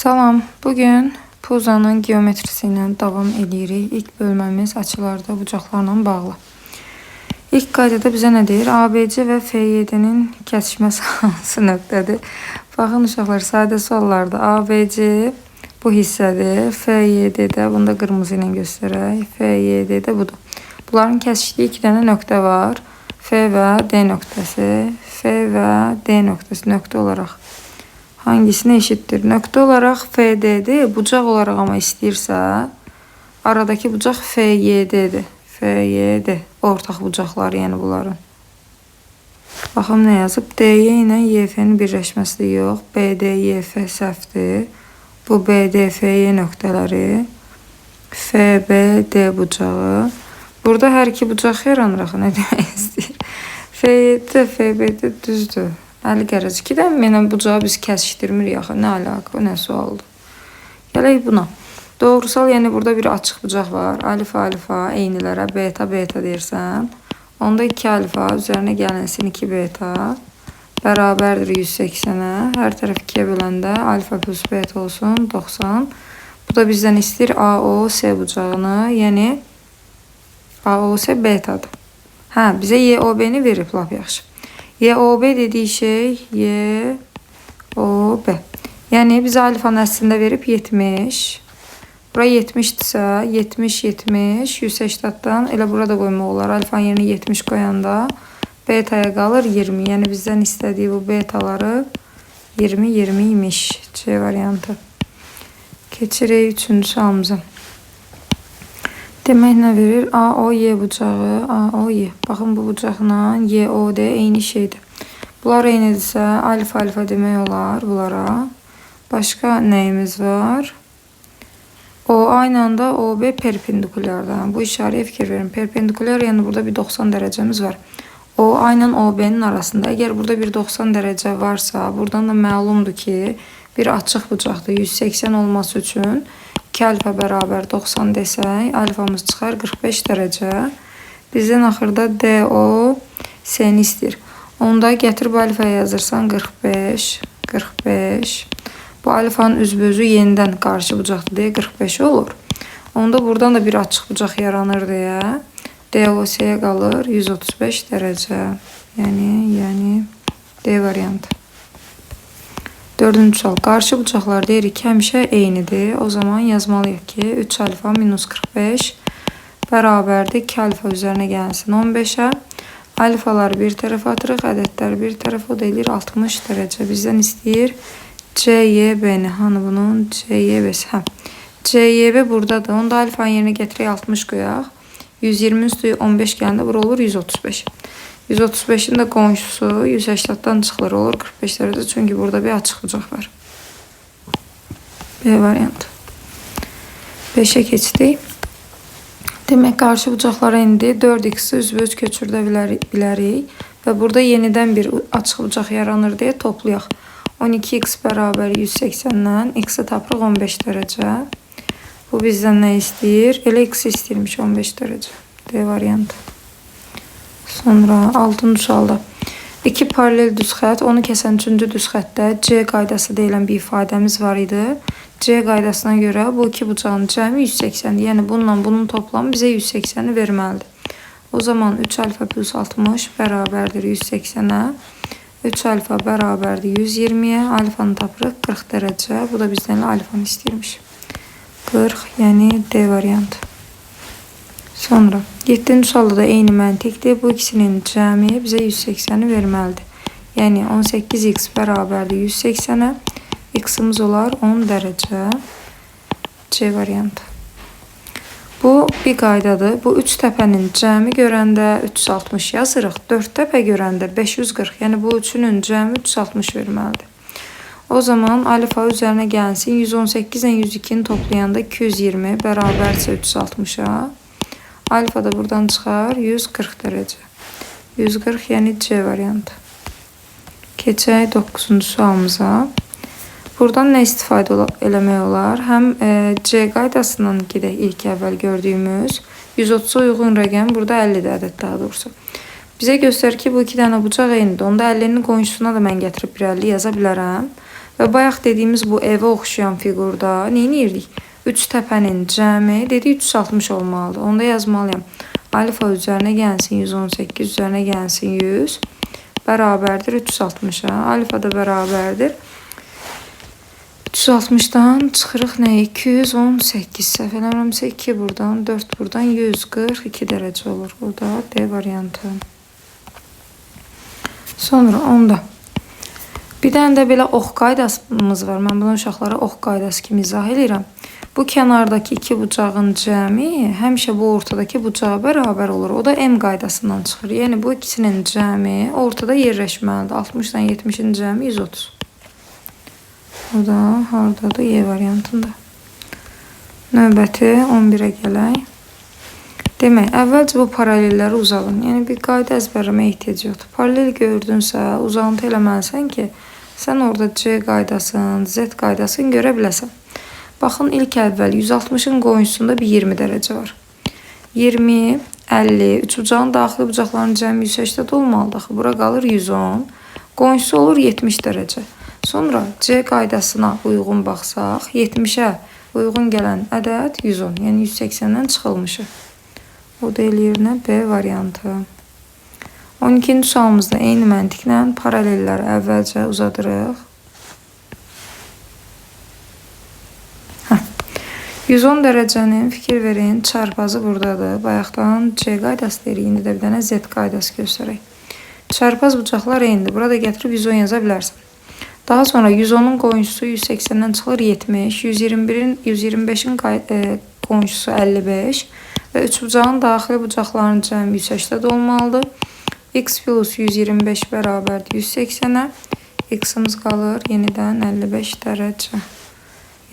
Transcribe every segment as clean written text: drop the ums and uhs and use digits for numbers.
Salam, bugün Puzanın geometrisi ilə davam edirik. İlk bölməmiz açılarda bucaqlarla bağlı. İlk qaydada bizə nə deyir? ABC və FYD-nin kəsişməsi hansı nöqtədir? Baxın uşaqlar, sadə suallarda ABC bu hissədir, FYD də, bunu da qırmızı ilə göstərək, FYD də budur. Bunların kəsişdiyi iki dənə nöqtə var. F və D nöqtəsi, F və D nöqtəsi nöqtə olaraq hangisinə eşitdir? Nöqtə olaraq FD-dir, bucaq olaraq amma istəyirsə, aradakı bucaq FYD-dir. FYD, ortaq bucaqları yəni bunların. Baxım nə yazıb? DY ilə YF-nin birləşməsi yox, BD, YF səhvdir. Bu BD, FY nöqtələri, FB, D bucağı. Burada hər iki bucaq yaranır axı, nə demək istəyir? FYD, FBD düzdür. 50 dərəcə. İki dənə mənə bucağı biz kəsişdirmirik axı. Nə əlaqə, o nə sualdır. Gələk buna. Doğrusal, yəni burada bir açıq bucaq var. Alfa, alfa eynilərə beta, beta deyirsən. Onda 2 alfa üzərinə gəlinsin 2 beta bərabərdir 180-ə. Hər tərəf 2-yə böləndə alfa plus beta olsun 90. Bu da bizdən istəyir AOS bucağını, yəni AOS betadır. Hə, bizə YOB-ni verib lap yaxşı. YOB dediyi şey YOB. Yəni bizə alfanın əslində verib 70. Bura 70-dirsə 70, 70, 180-dan elə burada qoymaq olar. Alfanın yerinə 70 qoyanda betaya qalır 20. Yəni bizdən istədiyi bu betaları 20, 20 imiş. C variantı. Keçirik üçüncü sualımıza. Demək nə verir? AOY bucağı, AOY. Baxın bu bucaqla YOD eyni şeydir. Bunlar eynidirsə alfa alfa demək olar bunlara. Başqa nəyimiz var? O aynı anda OB perpendikulyardır. Bu işarəyə fikir verin. Perpendikulyar, yəni burada bir 90 dərəcəmiz var. O aynen OB'nin arasında. Əgər burada bir 90 dərəcə varsa, buradan da məlumdur ki, bir açıq bucaqdır. 180 olması üçün 2 alfa bərabər 90 desək, alfamız çıxar 45 dərəcə. Bizdən axırda DO S-ni istəyir. Onda gətirib alfaya yazırsan 45, 45. Bu alfanın üzbözü yenidən qarşı bucaqdır deyə 45 olur. Onda buradan da bir açıq bucaq yaranır deyə DOS-yə qalır 135 dərəcə. Yəni D variantı. Dördüncü sual. Qarşı bucaqlar deyirik ki, həmişə eynidir. O zaman yazmalıyıq ki, 3 alfa minus 45 bərabərdir 2 alfa üzərinə gəlsin 15-ə. Alfaları bir tərəfə atırıq, ədədləri bir tərəfə, o da eləyir 60 dərəcə. Bizdən istəyir CYB-ni. Hanı bunun CYB-si? Hə. CYB buradadır. Onda alfanın yerinə gətirək 60 qoyaq. 120 üstü 15 gələndə bura olur 135. 135-in də qonşusu 180-dan çıxılır, olur 45 dərəcə. Çünki burada bir açıq bucaq var. B variantı. 5-ə keçdik. Demək, qarşı bucaqlara indi 4x-i üzbəüz köçürdə bilərik və burada yenidən bir açıq bucaq yaranır deyə toplayaq. 12x bərabər 180-dən x-i tapırıq 15 dərəcə. Bu bizdən nə istəyir? Elə x istəyirmiş 15 dərəcə. D variantı. Sonra 6-cı sualda. İki paralel düz xətt, onu kəsən üçüncü düz xəttdə C qaydası deyilən bir ifadəmiz var idi. C qaydasına görə bu iki bucağın cəmi 180-dir. Yəni bununla bunun toplamı bizə 180-i verməlidir. O zaman 3 alfa plus 60 bərabərdir 180-ə. 3 alfa bərabərdir 120-yə. Alfanı tapırıq 40 dərəcə. Bu da bizdən alfanı istəyirmiş. 40, yəni D variantı. Sonra 7-ci sualda da eyni məntiqdir. Bu ikisinin cəmi bizə 180-i verməlidir. Yəni 18x bərabərdir 180-ə. X-imiz olar 10 dərəcə. C variantı. Bu bir qaydadır. Bu 3 təpənin cəmi görəndə 360 yazırıq. 4 təpə görəndə 540. Yəni bu üçünün cəmi 360 verməlidir. O zaman alfa üzərinə gəlsin. 118 ilə 102-ni toplayanda 220 bərabərsə 360-a. Alfa da buradan çıxar 140 dərəcə. 140, yəni C variantı. Keçək 9-cu sualımıza. Buradan nə istifadə eləmək olar? Həm C qaydasından gedək ilk əvvəl gördüyümüz 130-a uyğun rəqəm burada 50-dir ədəd daha doğrusu. Bizə göstərir ki, bu iki dənə bucaq eynidir. Onda 50-nin qonşusuna da mən gətirib bir 50 yaza bilərəm. Və bayaq dediyimiz bu evə oxşayan fiqurda nə edirdik? 3 təpənin cəmi dedik 360 olmalıdır. Onda yazmalıyam. Alfa üzərinə gəlsin 118 üzərinə gəlsin 100 bərabərdir 360-a. Alfa da bərabərdir. 360-dan çıxırıq nə? 218. Səhv eləmirəmsə 2 buradan, 4 buradan 142 dərəcə olur. O da D variantı. Sonra onda bir dənə də belə ox qaydamız var. Mən bunu uşaqlara ox qaydası kimi izah eləyirəm. Bu kənardakı iki bucağın cəmi həmişə bu ortadakı bucağa bərabər olur. O da M qaydasından çıxır. Yəni bu ikisinin cəmi ortada yerləşməlidir. 60 ilə 70-in cəmi 130. O da hardadır? Y variantında. Növbəti 11-ə gələk. Demək, əvvəlcə bu paralelləri uzadın. Yəni bir qayda əzbərləməyə ehtiyac yoxdur. Paralel gördünsə, uzantı eləməlisən ki, sən orada C qaydasını, Z qaydasını görə biləsən. Baxın, ilk əvvəl 160-ın qonşusunda bir 20 dərəcə var. 20, 50, üçbucağın daxili bucaqlarının cəmi 180 olmalıdır. Axı, bura qalır 110. Qonşusu olur 70 dərəcə. Sonra C qaydasına uyğun baxsaq, 70-ə uyğun gələn ədəd 110, yəni 180-dən çıxılmışı. O da eləyir nə? B variantı. 12-ci sualımızda eyni məntiqlə paralelləri əvvəlcə uzadırıq. Hə. 110 dərəcənin, fikir verin, çarpazı buradadır. Bayaqdan C qaydası deyirik, indi də bir dənə Z qaydası göstərək. Çarpaz bucaqlar eynidir. Burada gətirib 110 yaza bilərsən. Daha sonra 110-un qonşusu 180-dən çıxılır 70, 121-in, 125-in qonşusu 55 və üçbucağın daxili bucaqlarının cəmi 180 olmalıdır. X plus 125 bərabərdir 180-ə. X-imiz qalır yenidən 55 dərəcə.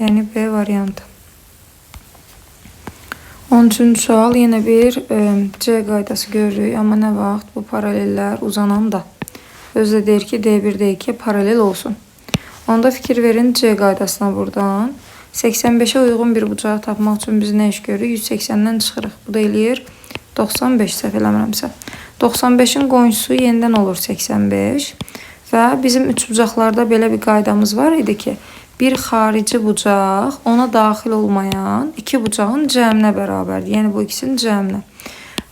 Yəni B variantı. 13-cü sual yenə bir C qaydası görürük. Amma nə vaxt bu paralellər uzananda. Özü də deyir ki, D1, D2 paralel olsun. Onda fikir verin C qaydasına buradan. 85-ə uyğun bir bucağı tapmaq üçün biz nə iş görürük? 180-dən çıxırıq. Bu da eləyir 95, səhv eləmirəmsə. 95-in qonşusu yenidən olur 85. Və bizim üçbucaqlarda belə bir qaydamız var idi ki, bir xarici bucaq ona daxil olmayan iki bucağın cəminə bərabərdir. Yəni bu ikisinin cəminə.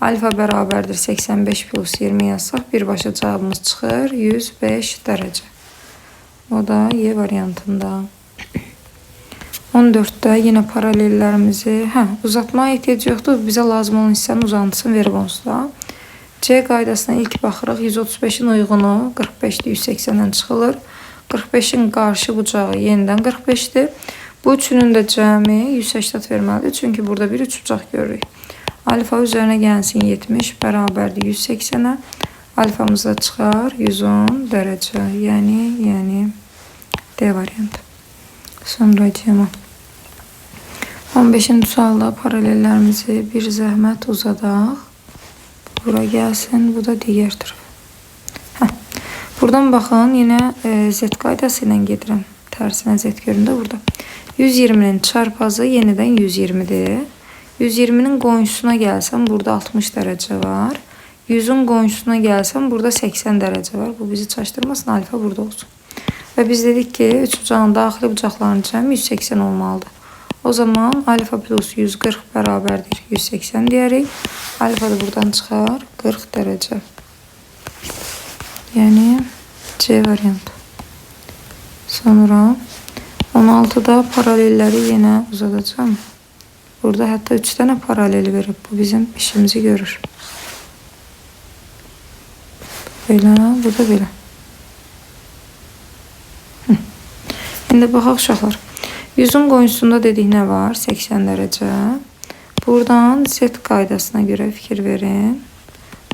Alfa bərabərdir 85 plus 20 yazsaq, birbaşa cavabımız çıxır 105 dərəcə. O da Y variantında. 14-də yenə paralellərimizi uzatmağa ehtiyac yoxdur. Bizə lazım olan hissənin uzantısını verib onsuz da. C qaydasına ilk baxırıq. 135-in uyğunu 45-dir, 180-dən çıxılır. 45-in qarşı bucağı yenidən 45-dir. Bu üçünün də cəmi 180 verməlidir. Çünki burada bir üçbucaq görürük. Alfa üzərinə gəlsin 70 bərabərdir 180-ə. Alfamız da çıxar 110 dərəcə. Yəni D variantı. Sonra cema. 15-ci sualda paralellərimizi bir zəhmət uzadaq. Bura gəlsin, bu da digər tərəf. Hə. Buradan baxın, yenə Z qaydası ilə gedirəm. Tərsinə Z göründü burada. 120-nin çarpazı yenidən 120-dir. 120-nin qonşusuna gəlsəm, burada 60 dərəcə var. 100-ün qonşusuna gəlsəm, burada 80 dərəcə var. Bu bizi çaşdırmasın, alfa burada olsun. Və biz dedik ki, üçbucağın daxili bucaqlarının cəmi 180 olmalıdır. O zaman alfa plus 140 bərabərdir 180 deyərik. Alfa da buradan çıxar 40 dərəcə. Yəni C variantı. Sonra 16-da paralelləri yenə uzadacağım. Burada hətta 3 dənə paralel verib. Bu bizim işimizi görür. Belə, bu da belə. İndi baxaq uşaqlar. 100-ün qonşusunda dedik nə var? 80 dərəcə. Buradan Z qaydasına görə fikir verin.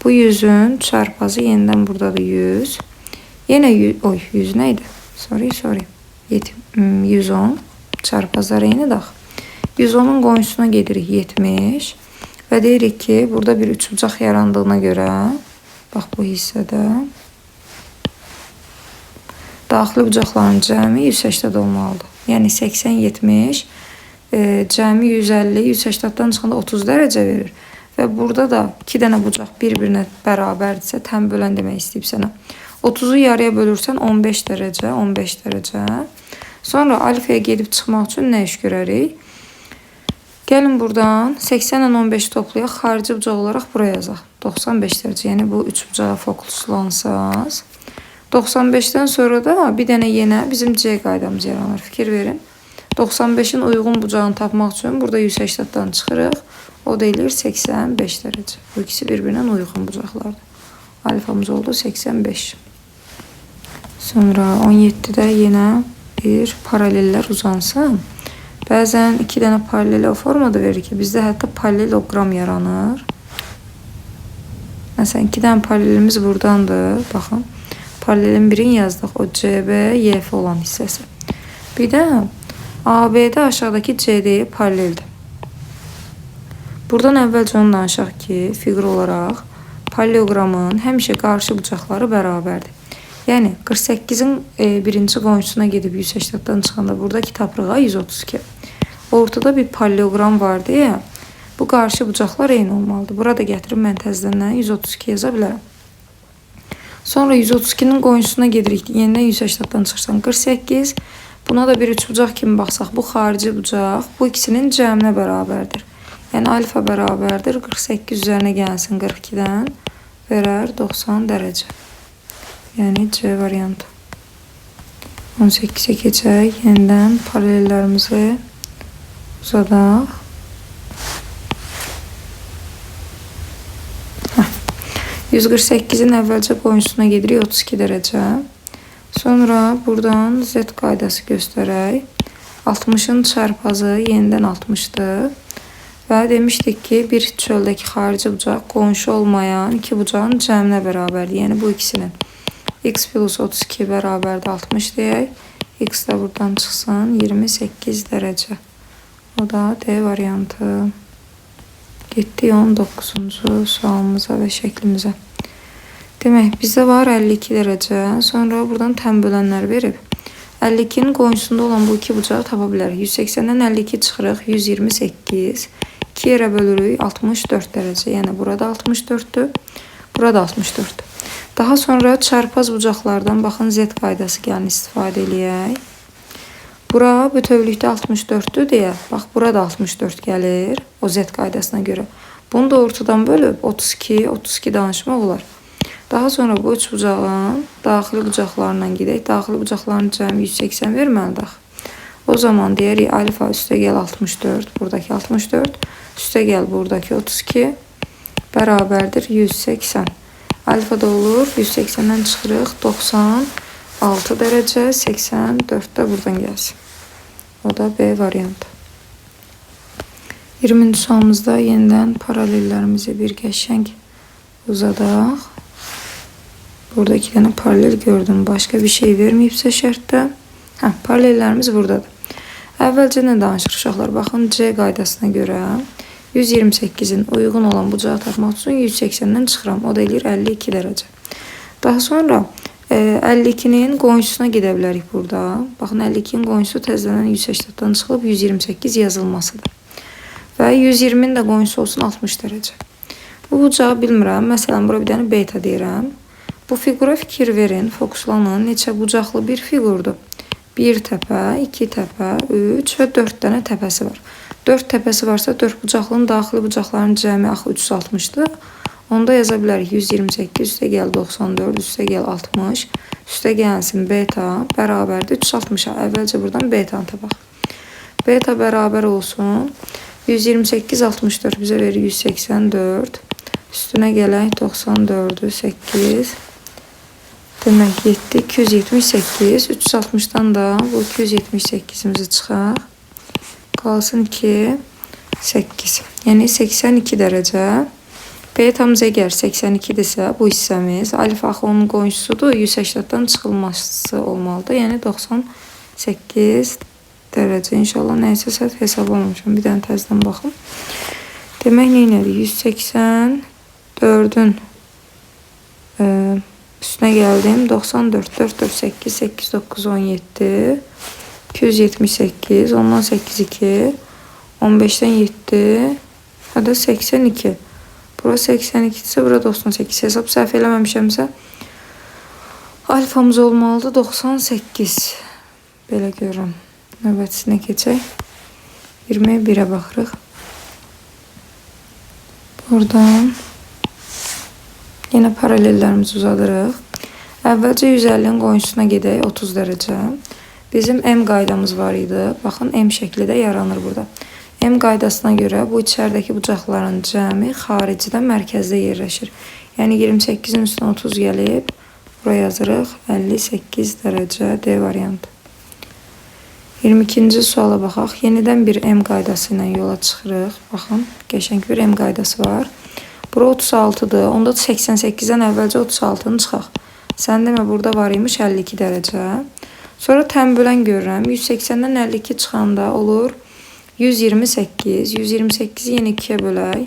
Bu 100-ün çarpazı yenidən buradadır 100. Yenə 100 nə idi? Sorry. 110. Çarpazlar eynidir axı. 110-un qonşusuna gedirik 70. Və deyirik ki, burada bir üçbucaq yarandığına görə, bax bu hissədə, daxili bucaqların cəmi 180 olmalıdır. Yəni 80, 70, cəmi 150, 180-dan çıxanda 30 dərəcə verir. Və burada da iki dənə bucaq bir-birinə bərabərdirsə, tən bölən demək istəyib sənə. 30-u yarıya bölürsən 15 dərəcə, 15 dərəcə. Sonra alfaya gedib çıxmaq üçün nə iş görərik? Gəlin buradan 80 ilə 15 toplayaq. Xarici bucaq olaraq buraya yazaq. 95 dərəcə. Yəni bu üç bucağa fokuslansaz. 95-dən sonra da bir dənə yenə bizim C qaydamız yaranır. Fikir verin. 95-in uyğun bucağını tapmaq üçün burada 180-dan çıxırıq. O da eləyir 85 dərəcə. Bu ikisi bir-birindən uyğun bucaqlardır. Alfamız oldu 85. Sonra 17-də yenə bir paralellər uzansın. Bəzən iki dənə paraleli o formada verir ki, bizdə hətta paraleloqram yaranır. Məsələn, iki dənə paralelimiz burdandır. Baxın, paralelin birini yazdıq. O CB, YF olan hissəsi. Bir də ABD aşağıdakı CD-yə paraleldir. Buradan əvvəlcə onu danışaq ki, fiqur olaraq paraleloqramın həmişə qarşı bucaqları bərabərdir. Yəni 48-in birinci qonşusuna gedib 180-dan çıxanda buradakı tapırıq 132. Ortada bir paraleloqram var deyə bu qarşı bucaqlar eyni olmalıdır. Burada gətirib mən təzədən 132 yaza bilərəm. Sonra 132-nin qonşusuna gedirik. Yenidən 180-dan çıxırsan 48. Buna da bir üçbucaq kimi baxsaq, bu xarici bucaq bu ikisinin cəminə bərabərdir. Yəni alfa bərabərdir 48 üzərinə gəlsin 42-dən verər 90 dərəcə. Yəni C variantı. 18-ə keçək. Yenidən paralellərimizi uzadaq. Heh. 148-in əvvəlcə qonşusuna gedirik 32 dərəcə. Sonra buradan Z qaydası göstərək. 60-ın çarpazı yenidən 60-dır. Və demişdik ki, bir çöldəki xarici bucaq qonşu olmayan iki bucağın cəminə bərabərdir. Yəni bu ikisinin. X plus 32 bərabərdir 60 deyək. X də buradan çıxsın 28 dərəcə. O da D variantı. Getdik 19-cu sualımıza və şəklimizə. Demək, bizdə var 52 dərəcə. Sonra buradan tən bölənlər verib. 52-nin qonşusunda olan bu iki bucağı tapa bilərik. 180-dən 52 çıxırıq, 128. 2 yerə bölürük, 64 dərəcə. Yəni burada 64-dür, burada 64-dür. Daha sonra çarpaz bucaqlardan baxın Z qaydası gəlin istifadə eləyək. Bura bütövlükdə 64-dür deyə, bax burada 64 gəlir o Z qaydasına görə. Bunu da ortadan bölüb 32, 32 danışmaq olar. Daha sonra bu üç bucağın daxili bucaqlarından gedək. Daxili bucaqların cəmi 180 verməlidir axı. O zaman deyərik alfa üstə gəl 64, buradakı 64, üstə gəl buradakı 32 bərabərdir 180. Alfa da olur. 180-dən çıxırıq. 96 dərəcə. 84 də buradan gəlsin. O da B variantı. 20-ci sualımızda yenidən paralellərimizi bir qəşəng uzadaq. Burada iki dənə paralel gördüm. Başqa bir şey verməyibsə şərtdə. Hə, paralellərimiz buradadır. Əvvəlcə nə danışırıq uşaqlar? Baxın, C qaydasına görə 128-in uyğun olan bucağı tapmaq üçün 180-dən çıxıram. O da eləyir 52 dərəcə. Daha sonra 52-nin qonşusuna gedə bilərik burada. Baxın, 52-nin qonşusu təzədən 180-dan çıxılıb 128 yazılmasıdır. Və 120-nin də qonşusu olsun 60 dərəcə. Bu bucağı bilmirəm. Məsələn, bura bir dənə beta deyirəm. Bu fiqura fikir verin, fokuslanın. Neçə bucaqlı bir fiqurdur? 1 təpə, 2 təpə, 3 və 4 dənə təpəsi var. 4 təpəsi varsa 4 bucaqlının daxili bucaqların cəmi axı 360-dır. Onda yaza bilərik 128 üstə gəl 94, üstə gəl 60, üstə gəlsin beta bərabərdir 360-a. Əvvəlcə buradan betanı tapaq. Beta bərabər olsun. 128, 64 bizə verir 184. Üstünə gələk 94-ü 8. Demək 7, 278. 360-dan da bu 278-imizi çıxaq. Qalsın 2, 8. Yəni 82 dərəcə. Betamız əgər 82-dirsə bu hissəmiz alfa axı onun qonşusudur. 180-dan çıxılması olmalıdır. Yəni 98 dərəcə. İnşallah nəysə səhv hesablamamışam. Bir dənə təzədən baxım. Demək nə elədik? 184-ün üstünə gəldim. 94, 4, 4, 8, 8, 9, 17, 278, ondan 8, 2, 15-dən 7, hə də 82. Bura 82 isə bura 98. Hesab səhv eləməmişəmsə alfamız olmalıdır 98. Belə görürəm. Növbətisinə keçək. 21-ə baxırıq. Buradan yenə paralellərimizi uzadırıq. Əvvəlcə 150-nin qonşusuna gedək 30 dərəcə. Bizim M qaydamız var idi. Baxın, M şəkli də yaranır burada. M qaydasına görə bu içəridəki bucaqların cəmi xaricidə mərkəzdə yerləşir. Yəni 28-in üstünə 30 gəlib. Buraya yazırıq 58 dərəcə D variantı. 22-ci suala baxaq. Yenidən bir M qaydası ilə yola çıxırıq. Baxın, qəşəng bir M qaydası var. Bura 36-dır. Onda 88-dən əvvəlcə 36-nı çıxaq. Sən demə, burada var imiş 52 dərəcə. Sonra tənbölən görürəm. 180-dən 52 çıxanda olur 128. 128-i yenə 2-yə bölək.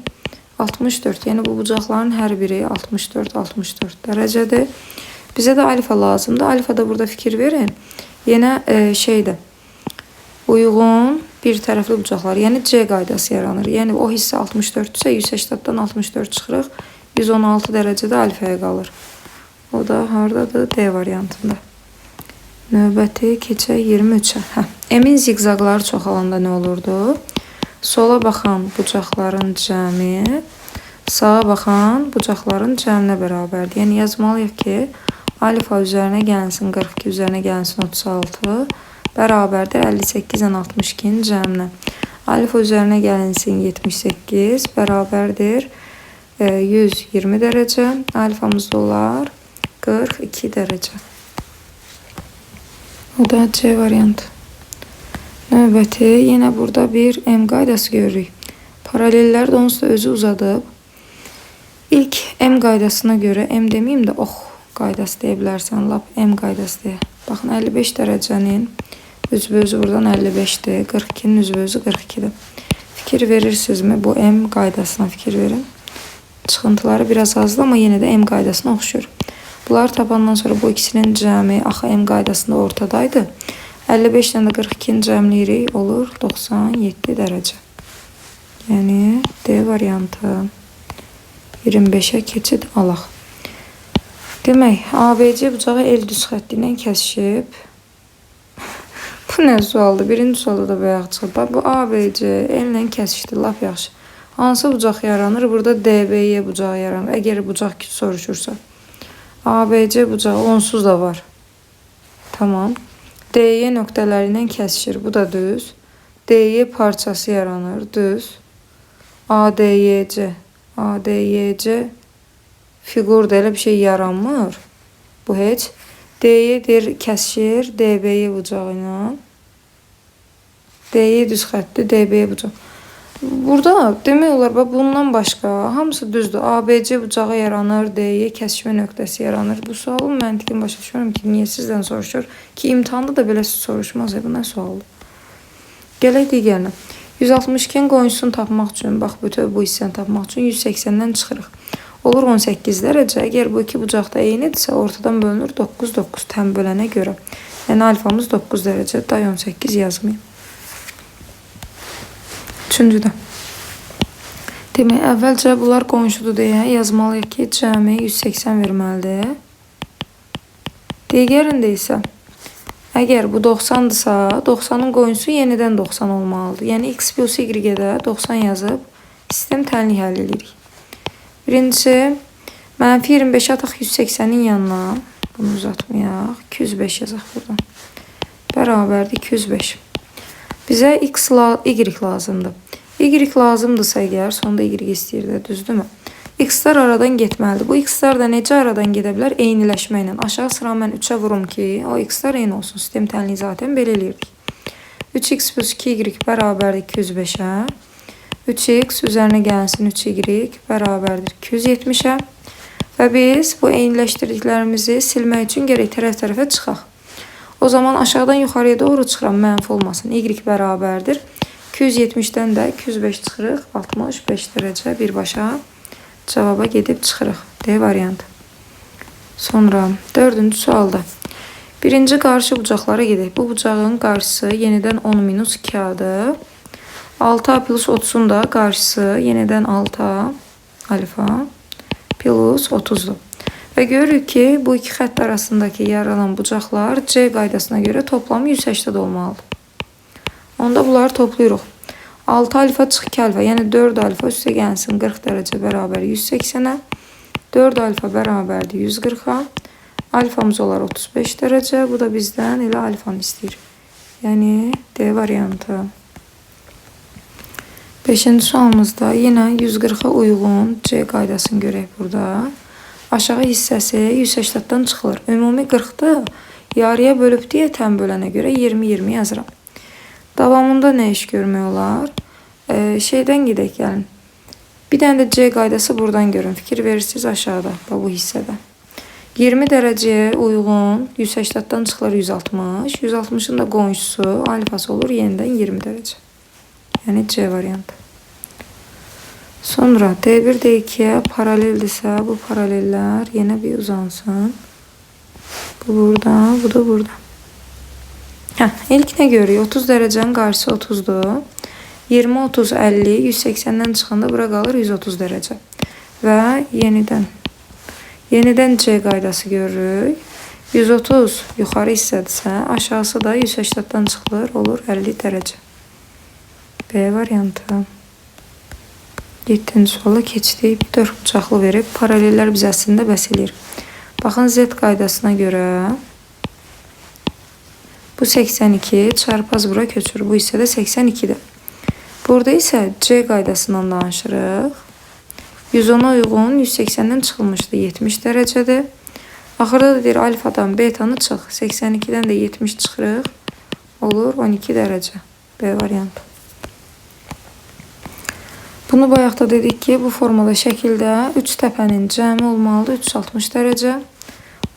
64. Yəni bu bucaqların hər biri 64, 64 dərəcədir. Bizə də alfa lazımdır. Alfa da burada fikir verin. Yenə şeydir. Uyğun bir tərəfli bucaqlar, yəni C qaydası yaranır. Yəni o hissə 64-dürsə 180-dan 64 çıxırıq. 116 dərəcədə alfaya qalır. O da hardadır? D variantında. Növbəti keçək 23-ə. Hə. M-in ziqzaqları çoxalanda nə olurdu? Sola baxan bucaqların cəmi sağa baxan bucaqların cəminə bərabərdir. Yəni yazmalıyıq ki, alfa üzərinə gəlsin 42, üzərinə gəlsin 36 bərabərdir 58 ilə 62-nin cəminə. Alfa üzərinə gəlinsin 78 bərabərdir 120 dərəcə. Alfamız da olar 42 dərəcə. O da C variantı. Növbəti yenə burada bir M qaydası görürük. Paralellər də onsuz da özü uzadıb. İlk M qaydasına görə M deməyim də ox qaydası deyə bilərsən. Lap M qaydası deyə. Baxın 55 dərəcənin üzvü buradan 55-dir. 42-nin üzvü 42-dir. Fikir verirsinizmi? Bu M qaydasına fikir verin. Çıxıntıları biraz azdır, amma yenə də M qaydasına oxşuyur. Bunları tapandan sonra bu ikisinin cəmi axı M qaydasında ortadaydı. 55 ilə də 42-ni cəmləyirik, olur 97 dərəcə. Yəni D variantı. 25-ə keçid alaq. Demək, ABC bucağı L düz xətti ilə kəsişib. Bu nə sualdır? Birinci sualda da bayaq çıxıb. Bax, bu ABC L ilə kəsişdi. Lap yaxşı. Hansı bucaq yaranır? Burada DBY bucağı yaranır. Əgər bucaq soruşursa. ABC bucağı onsuz da var. Tamam. DY nöqtələri ilə kəsişir. Bu da düz. DY parçası yaranır. Düz. ADYC. ADYC fiqurda elə bir şey yaranmır. Bu heç. DY deyir, kəsişir DBY bucağı ilə. DY düz xətti, DBY bucağı. Burada demək olar, bax, bundan başqa hamısı düzdür. ABC bucağı yaranır, DY kəsişmə nöqtəsi yaranır. Bu sualın məntiqini başa düşmürəm ki, niyə sizdən soruşur? Ki, imtahanda da belə soruşmaz. Bu nə sualdır? Gələk digərinə. 162-nin qonşusunu tapmaq üçün, bax, bütöv bu hissəni tapmaq üçün 180-dən çıxırıq. Olur 18 dərəcə. Əgər bu iki bucaq da eynidirsə, ortadan bölünür 9, 9 tən bölənə görə. Yəni alfamız 9 dərəcə, day 18 yazmayayım. Üçüncüdə. Demək, əvvəlcə bunlar qonşudur deyə yazmalıyıq ki, cəmi 180 verməlidir. Digərində isə, əgər bu 90-dırsa, 90-ın qonşusu yenidən 90 olmalıdır. Yəni, x plus y-ə də 90 yazıb sistem tənlik həll edirik. Birincisi, mənfi 25 ataq 180-in yanına. Bunu uzatmayaq. 205 yazaq buradan. Bərabərdir 205. Bizə x, y lazımdır. Y lazımdırsa əgər, sonda y istəyir də, düzdürmü? X-lar aradan getməlidir. Bu x-lar da necə aradan gedə bilər? Eyniləşməklə. Aşağı sıra mən 3-ə vurum ki, o x-lar eyni olsun. Sistem tənliyi zaten belə eləyirdik. 3x plus 2y bərabərdir 205-ə. 3x üzərinə gəlsin 3y bərabərdir 270-ə. Və biz bu eyniləşdirdiklərimizi silmək üçün gərək tərəf-tərəfə çıxaq. O zaman aşağıdan yuxarıya doğru çıxıram, mənfi olmasın. Y bərabərdir. 270-dən də 205 çıxırıq. 65 dərəcə birbaşa cavaba gedib çıxırıq. D variantı. Sonra dördüncü sualda. Birinci qarşı bucaqlara gedək. Bu bucağın qarşısı yenidən 10 minus 2-adır. 6A plus 30-un da qarşısı yenidən 6A alfa plus 30-dur. Və görürük ki, bu iki xətt arasındakı yaranan bucaqlar C qaydasına görə toplamı 180 olmalıdır. Onda bunları toplayırıq. 6 alfa çıx 2 alfa, yəni 4 alfa üstə gəlsin 40 dərəcə bərabər 180-ə. 4 alfa bərabərdir 140-a. Alfamız olar 35 dərəcə. Bu da bizdən elə alfanı istəyir. Yəni D variantı. 5-ci sualımızda yenə 140-a uyğun C qaydasını görək burada. Aşağı hissəsi 180-dan çıxılır. Ümumi 40-dır. Yarıya bölüb deyə tən bölənə görə 20-20 yazıram. Davamında nə iş görmək olar? Şeydən gedək gəlin. Bir dənə də C qaydası buradan görün. Fikir verirsiniz aşağıda, bu hissədə. 20 dərəcəyə uyğun 180-dan çıxılır 160. 160-ın da qonşusu alfası olur yenidən 20 dərəcə. Yəni C variantı. Sonra D1 D2-yə paraleldirsə bu paralellər yenə bir uzansın. Bu burada, bu da burada. İlk nə görürük? 30 dərəcənin qarşısı 30-dur. 20, 30, 50, 180-dən çıxanda bura qalır 130 dərəcə. Və yenidən C qaydası görürük. 130 yuxarı hissədirsə, aşağısı da 180-dan çıxılır, olur 50 dərəcə. B variantı. 7-ci suala keçdik. 4 bucaqlı verib. Paralellər bizə əslində bəs eləyir. Baxın, Z qaydasına görə bu 82, çarpaz bura köçür. Bu hissə də 82-dir. Burada isə C qaydasından danışırıq. 110-a uyğun 180-dən çıxılmışdı 70 dərəcədir. Axırda da deyir alfadan betanı çıx. 82-dən də 70 çıxırıq. Olur 12 dərəcə. B variantı. Bunu bayaq da dedik ki, bu formada şəkildə 3 təpənin cəmi olmalıdır 360 dərəcə.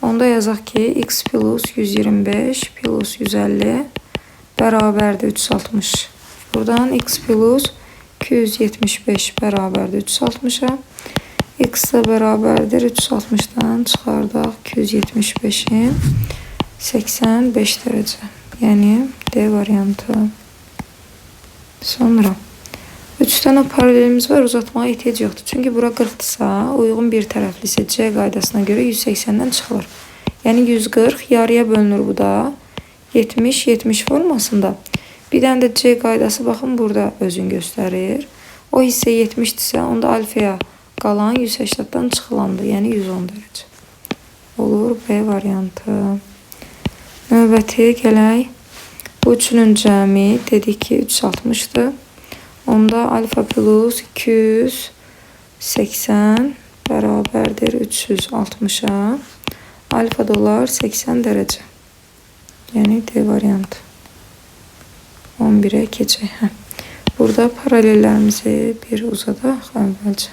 Onda yazaq ki, x plus 125 plus 150 bərabərdir 360. Buradan x plus 275 bərabərdir 360-a. X də bərabərdir 360-dan çıxardaq 275-in 85 dərəcə. Yəni D variantı. Sonra 3 dənə paralelimiz var, uzatmağa ehtiyac yoxdur. Çünki bura 40-dırsa, uyğun bir tərəflisi C qaydasına görə 180-dən çıxılır. Yəni 140 yarıya bölünür bu da. 70-70 formasında. Bir dənə də C qaydası baxın burada özünü göstərir. O hissə 70-dirsə, onda alfaya qalan 180-dan çıxılandır. Yəni 110 dərəcə. Olur B variantı. Növbəti gələk. Bu üçünün cəmi dedik ki 360-dır. Onda alfa plus 280 bərabərdir 360-a. Alfa da olar 80 dərəcə. Yəni D variantı. 11-ə keçək. Burada paralellərimizi bir uzadaq əvvəlcə.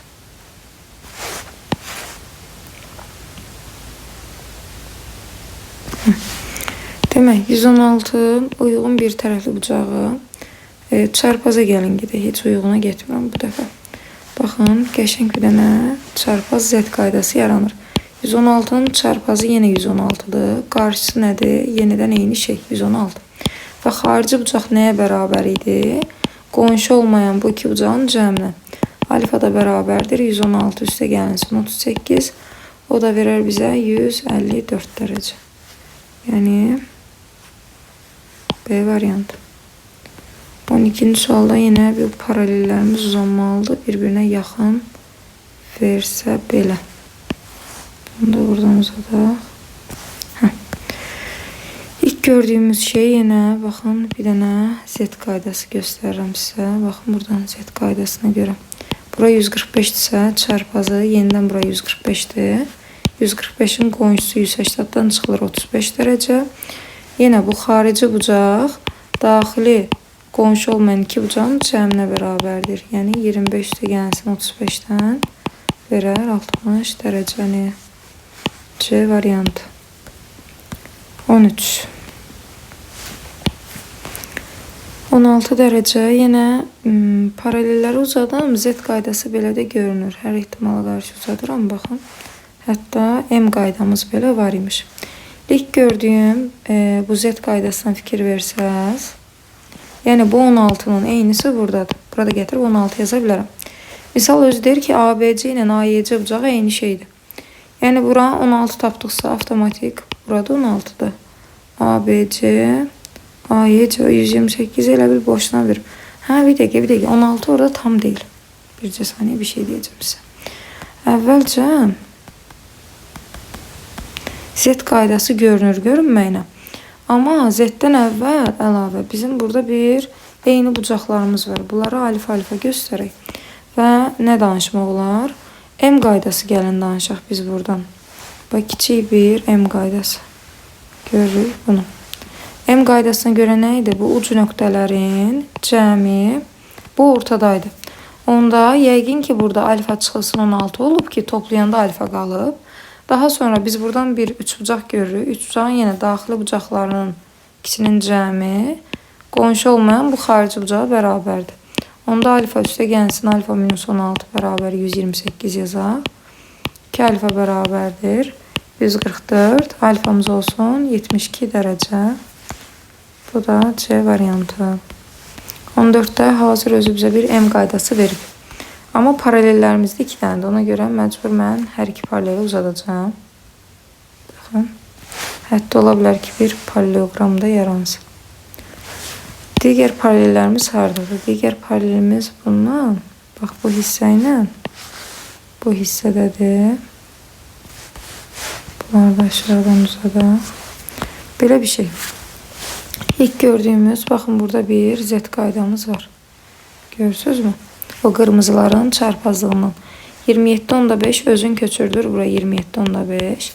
Demək, 116 uyğun bir tərəfli bucağı. Çarpaza gəlin gedək. Heç uyğuna getmirəm bu dəfə. Baxın, qəşəng bir dənə çarpaz Z qaydası yaranır. 116-nın çarpazı yenə 116-dır. Qarşısı nədir? Yenidən eyni şey, 116. Və xarici bucaq nəyə bərabər idi? Qonşu olmayan bu iki bucağın cəminə. Alfa da bərabərdir. 116 üstə gəlinsin 38. O da verər bizə 154 dərəcə. Yəni B variantı. 12-ci sualda yenə bir paralellərimiz uzanmalıdır. Bir-birinə yaxın versə belə. Bunu da buradan uzadaq. İlk gördüyümüz şey yenə baxın bir dənə Z qaydası göstərirəm sizə. Baxın buradan Z qaydasına görə. Bura 145-dirsə çarpazı yenidən bura 145-dir. 145-in qonşusu 180-dan çıxılır 35 dərəcə. Yenə bu xarici bucaq daxili qonşu olmayan iki bucağın cəminə bərabərdir. Yəni 25 üstə gəlsin 35-dən verər 60 dərəcəni. C variantı. 13. 16 dərəcə. Yenə paralelləri uzadım. Z qaydası belə də görünür. Hər ehtimala qarşı uzadıram. Baxın. Hətta M qaydamız belə var imiş. İlk gördüyüm bu Z qaydasına fikir versəz, yəni bu 16-nın eynisi buradadır. Burada gətirib 16 yaza bilərəm. Misal özü deyir ki, ABC ilə AYC bucağı eyni şeydir. Yəni bura 16 tapdıqsa avtomatik burada 16-dır. A, B, C, A, Y, C 128 elə bil boşuna verib. Hə, bir dəqiqə, bir dəqiqə. 16 orada tam deyil. Bircə saniyə bir şey deyəcəm sizə. Əvvəlcə Z qaydası görünür görünməyinə. Amma Z-dən əvvəl əlavə bizim burada bir eyni bucaqlarımız var. Bunları alfa-alfa göstərək. Və nə danışmaq olar? M qaydası gəlin danışaq biz buradan. Bax, kiçik bir M qaydası. Görürük bunu. M qaydasına görə nə idi? Bu uc nöqtələrin cəmi bu ortadaydı. Onda yəqin ki, burada alfa çıxılsın 16 olub ki, toplayanda alfa qalıb. Daha sonra biz buradan bir üçbucaq görürük. Üçbucağın yenə daxili bucaqlarının ikisinin cəmi qonşu olmayan bu xarici bucağa bərabərdir. Onda alfa üstə gəlsin, alfa minus 16 bərabər 128 yazaq. 2 alfa bərabərdir 144. Alfamız olsun 72 dərəcə. Bu da C variantı. 14-də hazır özü bizə bir M qaydası verib. Amma paralellərimizdə 2 dənədir. Ona görə məcbur mən hər iki paraleli uzadacağam. Baxın. Hətta ola bilər ki, bir paralleloqram da yaransın. Digər paralellərimiz hardadır? Digər paralelimiz bundan. Bax, bu hissə ilə bu hissədədir. Bunları da aşağıdan uzadaq. Belə bir şey. İlk gördüyümüz, baxın burada bir Z qaydamız var. Görürsünüzmü? O qırmızıların çarpazlığından. 27,5 özün köçürdür bura 27,5.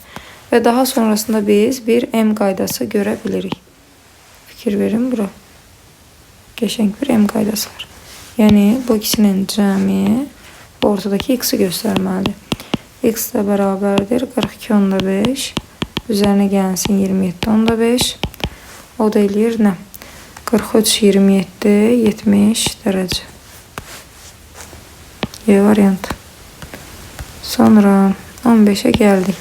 Və daha sonrasında biz bir M qaydası görə bilirik. Fikir verin bura. Qəşəng bir M qaydası var. Yəni bu ikisinin cəmi ortadakı x-i göstərməlidir. X də bərabərdir 42,5. Üzərinə gəlsin 27,5. O da eləyir nə? 43, 27, 70 dərəcə. Y variantı. Sonra 15'e gəldik.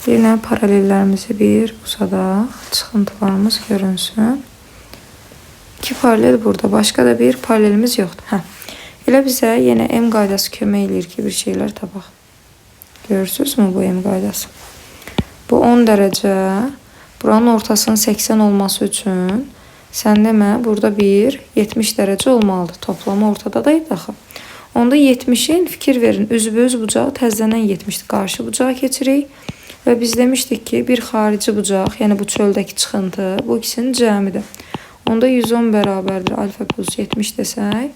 Yenə paralellərimizi bir uzadaq. Çıxıntılarımız görünsün. 2 paralel burada. Başqa da bir paralelimiz yoxdur. Hə. Elə bizə yenə M qaydası kömək eləyir ki, bir şeylər tapaq. Görürsünüzmü bu M qaydası? Bu 10 dərəcə. Buranın ortasının 80 olması üçün sən demə burada bir 70 dərəcə olmalıdır. Toplamı ortada da idi axı. Onda 70-in fikir verin, üzbəüz bucağı təzələnən 70-dir. Qarşı bucağa keçirik və biz demişdik ki, bir xarici bucaq, yəni bu çöldəki çıxıntı, bu ikisinin cəmidir. Onda 110 bərabərdir alfa plus 70 desək,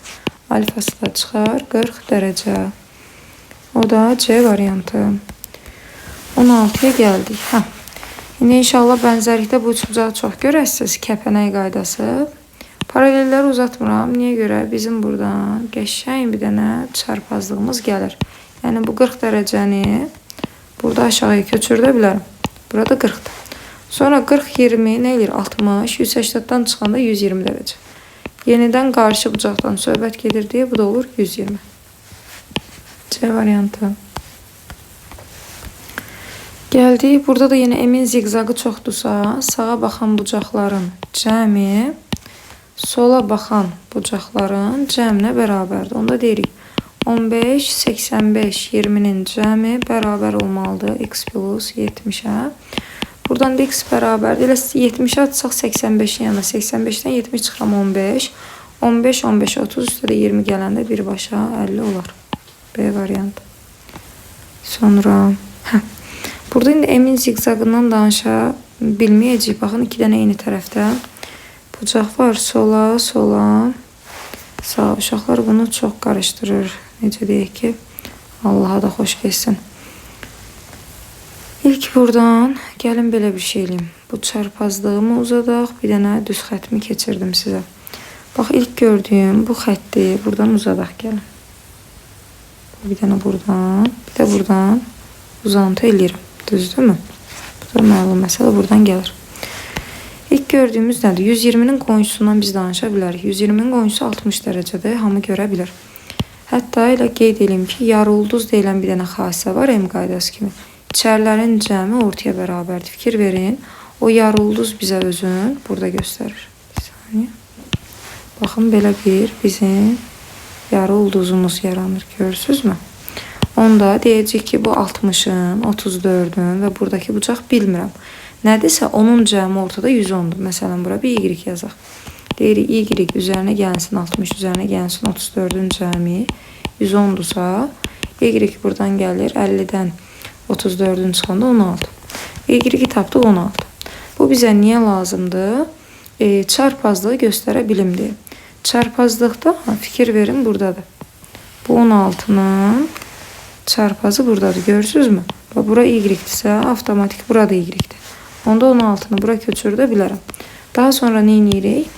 alfası da çıxar 40 dərəcə. O da C variantı. 16-ya gəldik. Hə. İndi inşallah bənzərlikdə bu üçbucağı çox görəsiniz. Kəpənək qaydası. Paralelləri uzatmıram. Niyə görə? Bizim buradan qəşəng bir dənə çarpazlığımız gəlir. Yəni bu 40 dərəcəni burada aşağıya köçürdə bilərəm. Burada 40-dır. Sonra 40, 20 nə eləyir? 60. 180-dan çıxanda 120 dərəcə. Yenidən qarşı bucaqdan söhbət gedir deyə bu da olur 120. C variantı. Gəldik. Burada da yenə M-in ziqzaqı çoxdursa, sağa baxan bucaqların cəmi sola baxan bucaqların cəminə bərabərdir. Onda deyirik 15, 85, 20-nin cəmi bərabər olmalıdır x plus 70-ə. Buradan da x bərabərdir. Elə 70-ə atsaq 85-in yanına. 85-dən 70 çıxıram 15. 15, 15, 30 üstə də 20 gələndə birbaşa 50 olar. B variantı. Sonra, hə. Burada indi M-in ziqzaqından danışa bilməyəcəyik. Baxın, iki dənə eyni tərəfdə bucaq var. Sola, sola, sağa. Uşaqlar bunu çox qarışdırır. Necə deyək ki, Allaha da xoş getsin. İlk buradan gəlin belə bir şey eləyim. Bu çarpazlığımı uzadaq. Bir dənə düz xəttimi keçirdim sizə. Bax, ilk gördüyüm bu xətti buradan uzadaq gəlin. Bir dənə buradan, bir də buradan uzantı eləyirəm. Düzdürmü? Bu da məlum məsələ buradan gəlir. İlk gördüyümüz nədir? 120-nin qonşusundan biz danışa bilərik. 120-nin qonşusu 60 dərəcədir. Hamı görə bilər. Hətta elə qeyd eləyim ki, yarıulduz deyilən bir dənə xasə var M qaydası kimi. İçərilərin cəmi ortaya bərabərdir. Fikir verin. O yarıulduz bizə özün burada göstərir. Bir saniyə. Baxın, belə bir bizim yarıulduzumuz yaranır. Görürsünüzmü? Onda deyəcək ki, bu 60-ın, 34-ün və buradakı bucaq bilmirəm. Nədirsə, onun cəmi ortada 110-dur. Məsələn, bura bir Y yazaq. Deyirik, Y üzərinə gəlsin 60, üzərinə gəlsin 34-ün cəmi 110-dursa, Y buradan gəlir 50-dən 34-ün çıxanda 16. Y-i tapdıq 16. Bu bizə niyə lazımdır? Çarpazlığı göstərə bilim deyə. Çarpazlıqda fikir verin buradadır. Bu 16-nın çarpazı buradadır. Görürsünüzmü? Bax, bura Y-dirsə, avtomatik burada Y-dir. Onda 16-nı bura köçürdə bilərəm. Daha sonra nə edirik?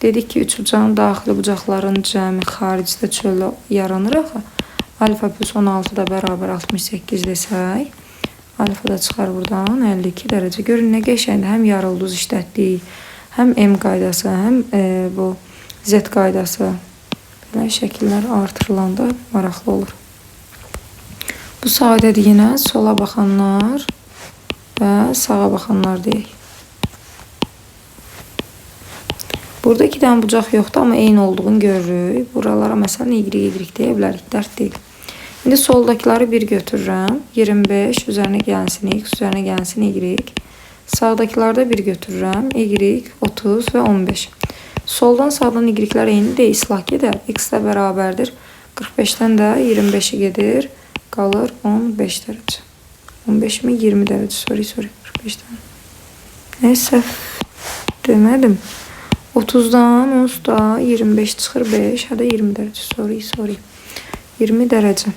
Dedik ki, üçbucağın daxili bucaqların cəmi xaricdə çöldə yaranır axı. Alfa plus 16 da bərabər 68 desək, alfa da çıxar buradan 52 dərəcə. Görün nə qəşəngdir. Həm yarılduz işlətdik, həm M qaydası, həm bu Z qaydası. Belə şəkillər artırılanda maraqlı olur. Bu sadədir yenə sola baxanlar və sağa baxanlar deyək. Burada iki dənə bucaq yoxdur, amma eyni olduğunu görürük. Buralara məsələn Y, Y deyə bilərik, dərd deyil. İndi soldakıları bir götürürəm. 25 üzərinə gəlsin X, üzərinə gəlsin Y. Sağdakıları da bir götürürəm. Y, 30 və 15. Soldan sağdan Y-lər eyni deyil, islah gedər. X də bərabərdir. 45-dən də 25-i gedir. Qalır 15 dərəcə. 15 mi? 20 dərəcə. Sorry. 45-dən. Neyse, demədim. 30-dan 10 da 25 çıxır 5. Hədə 20 dərəcə. Sorry. 20 dərəcə.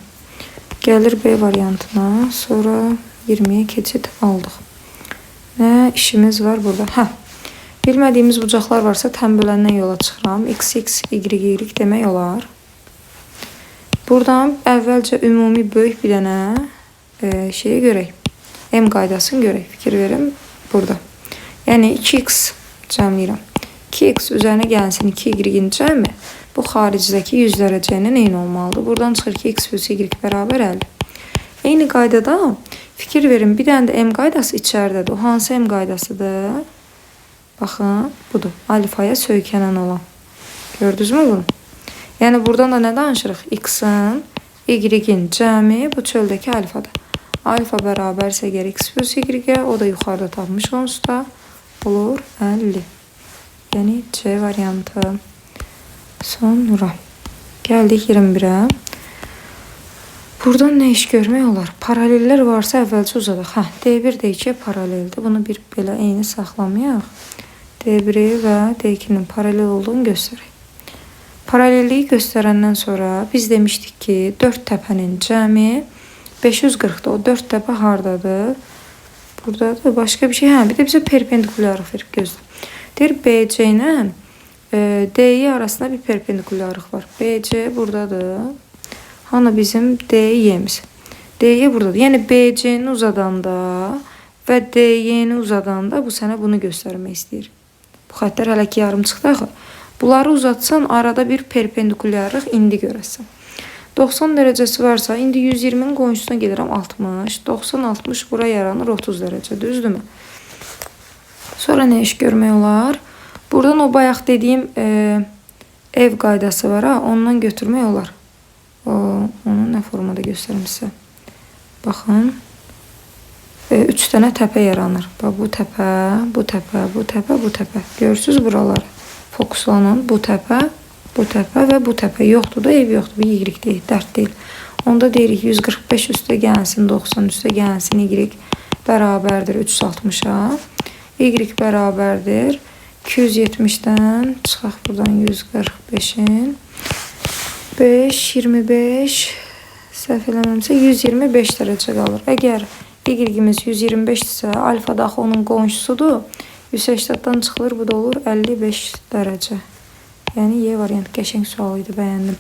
Gəlir B variantına. Sonra 20-yə keçid aldıq. Nə işimiz var burada? Hə. Bilmədiyimiz bucaqlar varsa tənböləndən yola çıxıram. X, X, Y, Y demək olar. Buradan əvvəlcə ümumi böyük bir dənə şeyi görək. M qaydasını görək. Fikir verin burada. Yəni 2x cəmləyirəm. 2x üzərinə gəlsin 2y-in cəmi bu xaricdəki 100 dərəcə ilə eyni olmalıdır. Buradan çıxır ki, x plus y bərabər 50. Eyni qaydada fikir verin, bir dənə də m qaydası içəridədir. O hansı m qaydasıdır? Baxın, budur. Alfaya söykənən olan. Gördünüzmü bunu? Yəni buradan da nə danışırıq? X-in, y-in cəmi bu çöldəki alfadır. Alfa bərabərsə əgər x plus y-ə, o da yuxarıda tapmış onsuz da olur 50. Yəni C variantı. Sonra gəldik 21-ə. Buradan nə iş görmək olar? Paralellər varsa əvvəlcə uzadaq. Hə, D1, D2 paraleldir. Bunu bir belə eyni saxlamayaq. D1-i və D2-nin paralel olduğunu göstərək. Paralelliyi göstərəndən sonra biz demişdik ki, 4 təpənin cəmi 540-dır. O 4 təpə hardadır? Buradadır. Başqa bir şey. Hə, bir də bizə perpendikulyarlıq verib gözlə. Deyir BC ilə DY arasında bir perpendikulyarlıq var. BC buradadır. Hanı bizim DY-miz? DY buradadır. Yəni BC-ni uzadanda və DY-ni uzadanda bu sənə bunu göstərmək istəyir. Bu xəttlər hələ ki yarım çıxdı axı. Bunları uzatsan arada bir perpendikulyarlıq indi görəsən. 90 dərəcəsi varsa indi 120-nin qonşusuna gedirəm 60. 90 60 bura yaranır 30 dərəcə, düzdürmü? Sonra nə iş görmək olar? Buradan o bayaq dediyim ev qaydası var ha, ondan götürmək olar. Onu nə formada göstərim sizə? Baxın. 3 dənə təpə yaranır. Bax, bu təpə, bu təpə, bu təpə, bu təpə. Görürsünüz buraları. Fokuslanın. Bu təpə, bu təpə və bu təpə. Yoxdur da, ev yoxdur. Bu Y deyil, dərd deyil. Onda deyirik 145 üstə gəlsin, 90 üstə gəlsin, Y bərabərdir 360-a. Y bərabərdir 270-dən çıxaq buradan 145-in. 5, 25, səhv eləmirəmsə 125 dərəcə qalır. Əgər Y-imiz 125-dirsə, alfa da axı onun qonşusudur. 180-dan çıxılır, bu da olur 55 dərəcə. Yəni Y variant qəşəng sual idi, bəyəndim.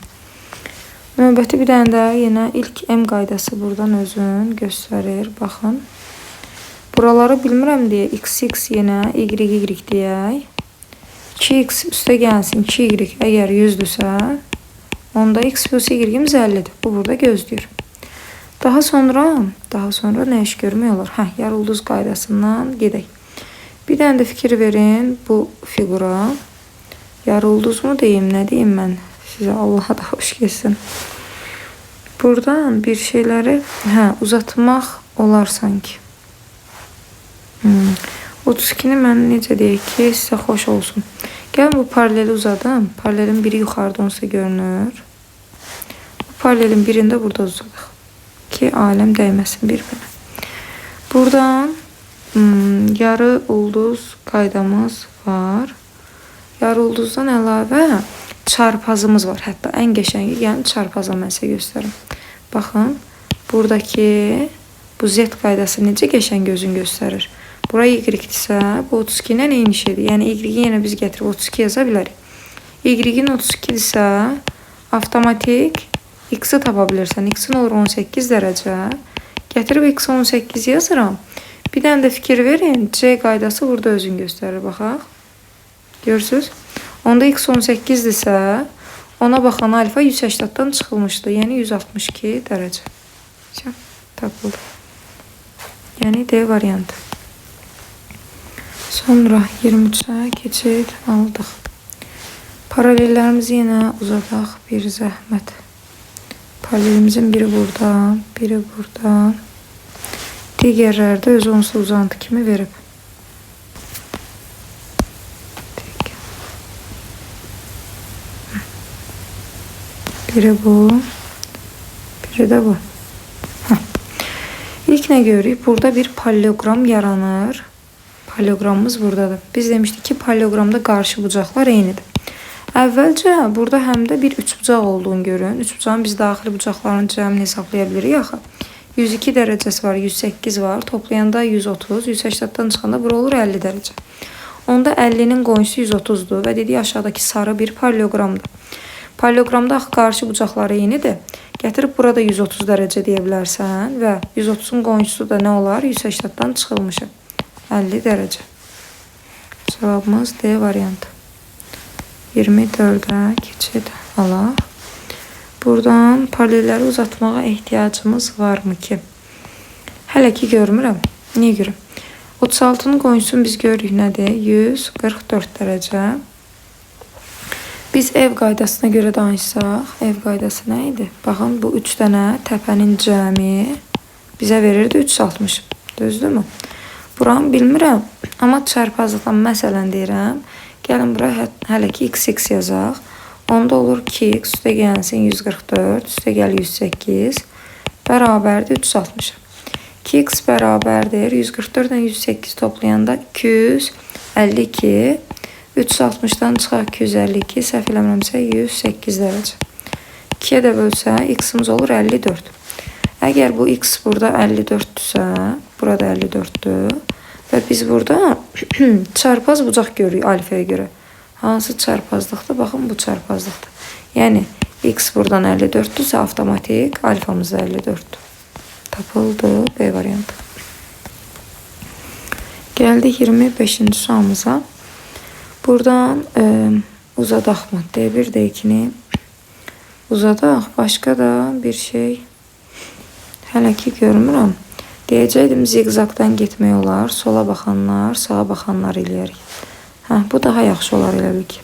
Növbəti bir dənə də yenə ilk M qaydası buradan özün göstərir. Baxın. Buraları bilmirəm deyə x, x yenə y, y deyək. 2x üstə gəlsin 2y əgər 100-dürsə, onda x plus y-imiz 50-dir. Bu burada gözləyir. Daha sonra nə iş görmək olar? Hə, yarıulduz qaydasından gedək. Bir dənə də fikir verin bu fiqura. Yarıulduz mu deyim, nə deyim mən sizə? Allaha da xoş getsin. Buradan bir şeyləri uzatmaq olar sanki. 32-ni mən necə deyək ki, sizə xoş olsun. Gəlin bu paraleli uzadım. Paralelin biri yuxarıda onsa görünür. Bu paralelin birini də burada uzadıq. Ki, aləm dəyməsin bir-birinə. Buradan yarı ulduz qaydamız var. Yarı ulduzdan əlavə çarpazımız var. Hətta ən qəşəngi, yəni çarpaza mən sizə göstərim. Baxın, buradakı bu Z qaydası necə qəşəng gözünü göstərir. Bura Y-dirsə, bu 32 ilə eyni şeydir. Yəni Y-i yenə biz gətirib 32 yaza bilərik. Y-in 32-dirsə, avtomatik X-i tapa bilirsən. X-in olur 18 dərəcə. Gətirib X-i 18 yazıram. Bir dənə də fikir verin, C qaydası burada özünü göstərir. Baxaq. Görürsünüz? Onda X 18-dirsə, ona baxan alfa 180-dan çıxılmışdı. Yəni 162 dərəcə. Tapıldı. Yəni D variantı. Sonra 23-ə keçid aldıq. Paralellərimizi yenə uzadaq bir zəhmət. Paralelimizin biri burada, biri burada. Digərləri də özü onsuz uzantı kimi verib. Biri bu, biri də bu. İlk nə görürük? Burada bir parallelogram yaranır. Paralleloqramımız buradadır. Biz demişdik ki, paralleloqramda qarşı bucaqlar eynidir. Əvvəlcə burada həm də bir üçbucaq olduğunu görün. Üçbucağın biz daxili bucaqların cəmini hesablaya bilirik axı. 102 dərəcəsi var, 108 var. Toplayanda 130, 180-dan çıxanda bura olur 50 dərəcə. Onda 50-nin qonşusu 130-dur və dedik aşağıdakı sarı bir paralleloqramdır. Paralleloqramda axı qarşı bucaqları eynidir. Gətirib burada 130 dərəcə deyə bilərsən və 130-un qonşusu da nə olar? 180-dan çıxılmışı. 50 dərəcə. Cavabımız D variantı. 24-ə keçid alaq. Buradan paralelləri uzatmağa ehtiyacımız varmı ki? Hələ ki görmürəm. Niyə görə? 36-nın qonşusunu biz görürük nədir? 144 dərəcə. Biz ev qaydasına görə danışsaq, ev qaydası nə idi? Baxın, bu 3 dənə təpənin cəmi bizə verirdi 360. Düzdürmü? Buranı bilmirəm, amma çarpazlıqdan məsələn deyirəm. Gəlin bura hələ ki xx yazaq. Onda olur 2x üstə gəlsin 144, üstə gəl 108 bərabərdir 360. 2x bərabərdir 144 ilə 108 toplayanda 252, 360-dan çıxaq 252, səhv eləmirəmsə 108 dərəcə. 2-yə də bölsə x-imiz olur 54. Əgər bu x burada 54-dürsə, burada 54-dür və biz burada çarpaz bucaq görürük alfaya görə. Hansı çarpazlıqdır? Baxın, bu çarpazlıqdır. Yəni, x buradan 54-dürsə, avtomatik alfamız da 54-dür. Tapıldı B variantı. Gəldik 25-ci sualımıza. Buradan uzadaq mı? D1, D2-ni uzadaq. Başqa da bir şey hələ ki görmürəm. Deyəcəkdim, ziqzaqdan getmək olar. Sola baxanlar, sağa baxanlar eləyərik. Bu daha yaxşı olar elə bil ki.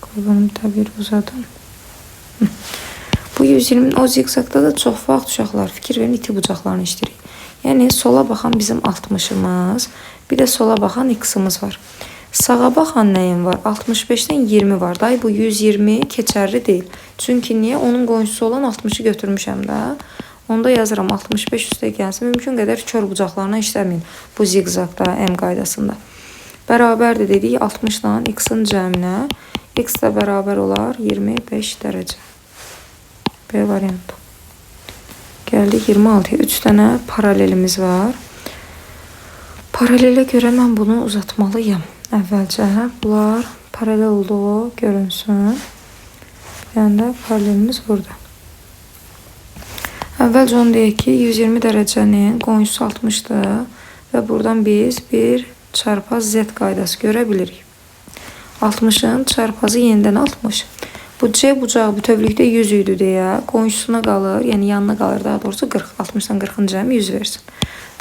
Qoy bunu da bir uzadım. Bu 120 o ziqzaqda da çox vaxt uşaqlar fikir verin, iti bucaqlarını işləyirik. Yəni sola baxan bizim 60-ımız, bir də sola baxan x-imiz var. Sağa baxan nəyim var? 65-dən 20 var. Day bu 120 keçərli deyil. Çünki niyə? Onun qonşusu olan 60-ı götürmüşəm də. Onda yazıram 65 üstə gəlsin. Mümkün qədər kör bucaqlarına işləməyin bu ziqzaqda, M qaydasında. Bərabərdir dedik 60 ilə x-in cəminə. X də bərabər olar 25 dərəcə. B variantı. Gəldik 26-ya. 3 dənə paralelimiz var. Paralelə görə mən bunu uzatmalıyam. Əvvəlcə bunlar paralel olduğu görünsün. Bir dənə də paralelimiz burada. Əvvəlcə onu deyək ki, 120 dərəcənin qonşusu 60-dır və buradan biz bir çarpaz Z qaydası görə bilirik. 60-ın çarpazı yenidən 60. Bu C bucağı bütövlükdə 100 idi deyə qonşusuna qalır, yəni yanına qalır, daha doğrusu 40. 60-dan 40-ın cəmi 100 versin.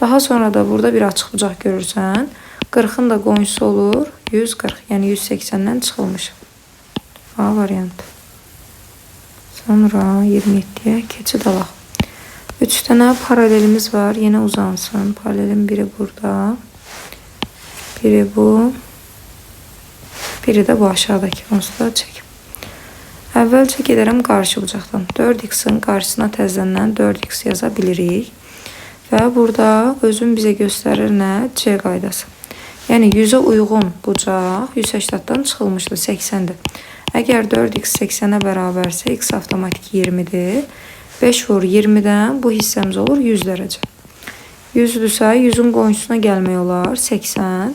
Daha sonra da burada bir açıq bucaq görürsən. 40-ın da qonşusu olur 140, yəni 180-dən çıxılmış. A variantı. Sonra 27-yə keçid alaq. 3 dənə paralelimiz var. Yenə uzansın. Paralelin biri burada. Biri bu. Biri də bu aşağıdakı. Onsuz da çək. Əvvəlcə gedərəm qarşı bucaqdan. 4x-in qarşısına təzədən 4x yaza bilirik. Və burada özün bizə göstərir nə? C qaydası. Yəni 100-ə uyğun bucaq 180-dan çıxılmışdır, 80-dir. Əgər 4x 80-ə bərabərsə, x avtomatik 20-dir. 5 vur 20-dən bu hissəmiz olur 100 dərəcə. 100-dürsə, 100-ün qonşusuna gəlmək olar 80.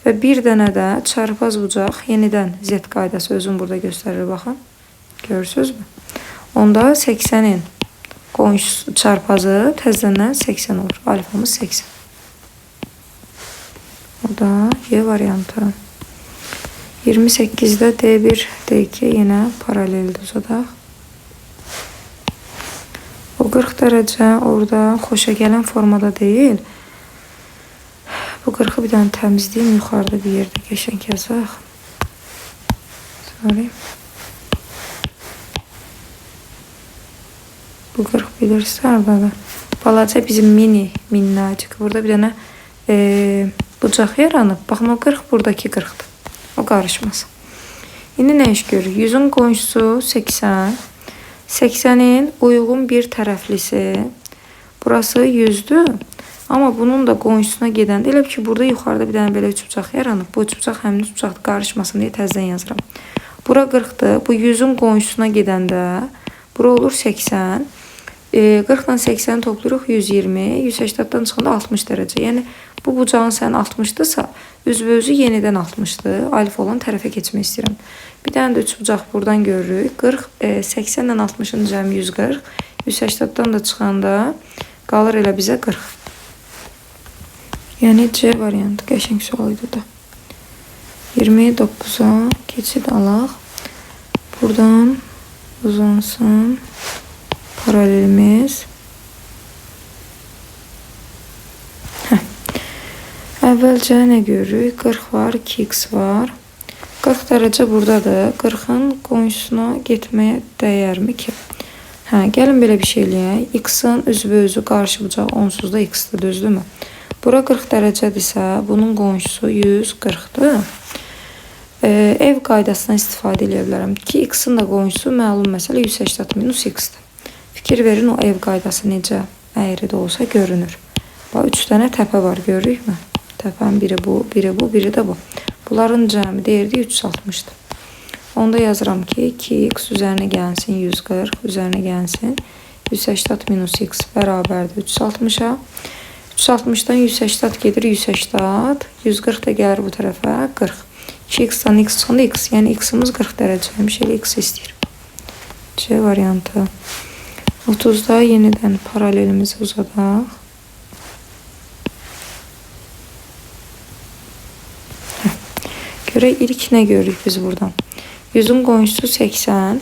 Və bir dənə də çarpaz bucaq yenidən Z qaydası özün burada göstərir, baxın. Görürsünüzmü? Onda 80-in qonşusu çarpazı təzədən 80 olur. Alfamız 80. O da Y variantı. 28-də D1, D2 yenə paraleldir uzadaq. O 40 dərəcə orada xoşa gələn formada deyil. Bu 40-ı bir dənə təmizləyim. Yuxarıda bir yerdə qəşəng yazaq. Sorry. Bu 40 bilirsə hardadır? Balaca bizim mini, minnacık. Burada bir dənə bucaq yaranıb. Baxın, o 40 buradakı 40-dır. O qarışmaz. İndi nə iş görürük? 100-ün qonşusu 80. 80-in uyğun bir tərəflisi. Burası 100-dür. Amma bunun da qonşusuna gedəndə elə ki, burada yuxarıda bir dənə belə üçbucaq yaranıb. Bu üçbucaq həmin üçbucaqdır, qarışmasın deyə təzədən yazıram. Bura 40-dır. Bu 100-ün qonşusuna gedəndə bura olur 80. 40 ilə 80-i toplayırıq 120. 180-dan çıxanda 60 dərəcə. Yəni bu bucağın sənin 60-dırsa, üzbəüzü yenidən 60-dır. Alfa olan tərəfə keçmək istəyirəm. Bir dənə də üçbucaq buradan görürük. 40, 80 ilə 60-ın cəmi 140. 180-dan da çıxanda qalır elə bizə 40. Yəni C variantı qəşəng sual idi da. 29-a keçid alaq. Buradan uzansın paralelimiz. Əvvəlcə nə görürük? 40 var, 2x var. 40 dərəcə buradadır. 40-ın qonşusuna getməyə dəyərmi ki? Hə, gəlin belə bir şey eləyək. X-in üzbəüzü qarşı bucağı onsuz da x-dir, düzdürmü? Bura 40 dərəcədirsə, bunun qonşusu 140-dır. Ev qaydasından istifadə edə bilərəm ki, x-in də qonşusu məlum məsələ 180 minus x-dir. Fikir verin, o ev qaydası necə əyri də olsa görünür. Bax, 3 dənə təpə var, görürükmü? Təpənin biri bu, biri bu, biri də bu. Bunların cəmi deyirdi 360-dır. Onda yazıram ki, 2x üzərinə gəlsin 140, üzərinə gəlsin 180 minus x bərabərdir 360-a. 360-dan 180 gedir 180, 140 da gəlir bu tərəfə 40. 2x-dan x çıxanda x, yəni x-imiz 40 dərəcəymiş, elə x istəyir. C variantı. 30-da yenidən paralelimizi uzadaq. Görək ilk nə görürük biz buradan? 100-ün qonşusu 80,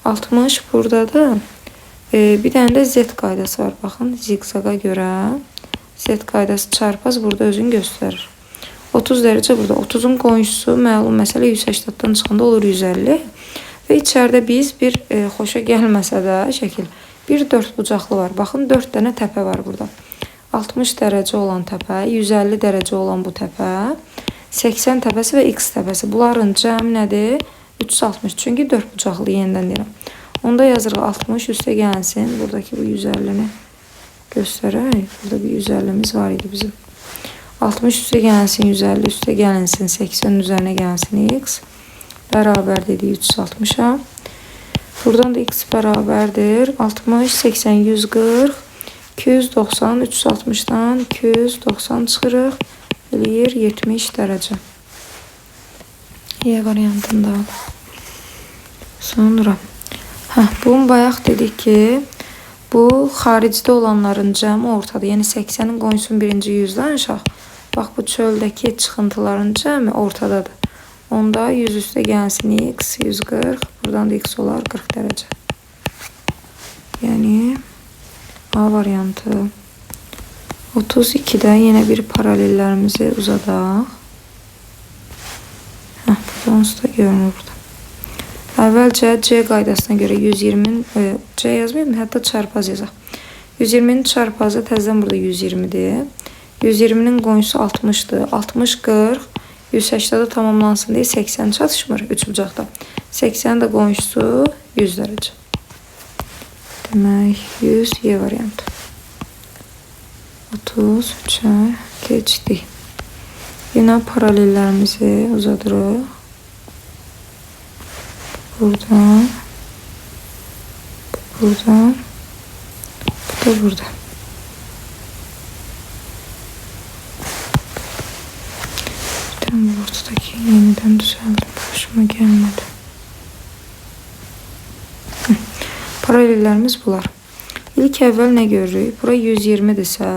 60 buradadır. Bir dənə də Z qaydası var. Baxın, ziqzaqa görə Z qaydası çarpaz burada özünü göstərir. 30 dərəcə burada. 30-un qonşusu məlum məsələ 180-dan çıxanda olur 150. Və içəridə biz bir xoşa gəlməsə də şəkil bir dörd bucaqlı var. Baxın, 4 dənə təpə var burada. 60 dərəcə olan təpə, 150 dərəcə olan bu təpə, 80 təpəsi və X təpəsi. Bunların cəmi nədir? 360. Çünki dörd bucaqlı yenidən deyirəm. Onda yazırıq 60 üstə gəlsin. Buradakı bu 150-ni göstərək. Burada bir 150-miz var idi bizim. 60 üstə gəlsin, 150 üstə gəlinsin, 80 üzərinə gəlsin X. Bərabər dedik 360-a. Buradan da X bərabərdir. 60, 80, 140, 290, 360-dan 290 çıxırıq. Eləyir 70 dərəcə. Y variantında. Sonra. Bunun bayaq dedik ki, bu xaricdə olanların cəmi ortadır. Yəni 80-in qonşusunun birinci 100 danışaq. Bax, bu çöldəki çıxıntıların cəmi ortadadır. Onda 100 üstə gəlsin x, 140. Buradan da x olar 40 dərəcə. Yəni A variantı. 32-də yenə bir paralellərimizi uzadaq. Burada onsuz da görünür burada. Əvvəlcə C qaydasına görə 120-nin, C yazmayayım, hətta çarpaz yazaq. 120-nin çarpazı təzədən burada 120-dir. 120-nin qonşusu 60-dır. 60, 40, 180-də tamamlansın deyə 80 çatışmır 3 bucaqda. 80-in də qonşusu 100 dərəcə. Demək, 100 Y variantı. 33-ə keçdik. Yenə paralellərimizi uzadırıq. Buradan, buradan, bu da burada. Bir tane bu ortadaki yeniden düzeldim. Başıma gelmedi. Paralellərimiz bunlar. İlk əvvəl nə görürük? Bura 120-dirsə,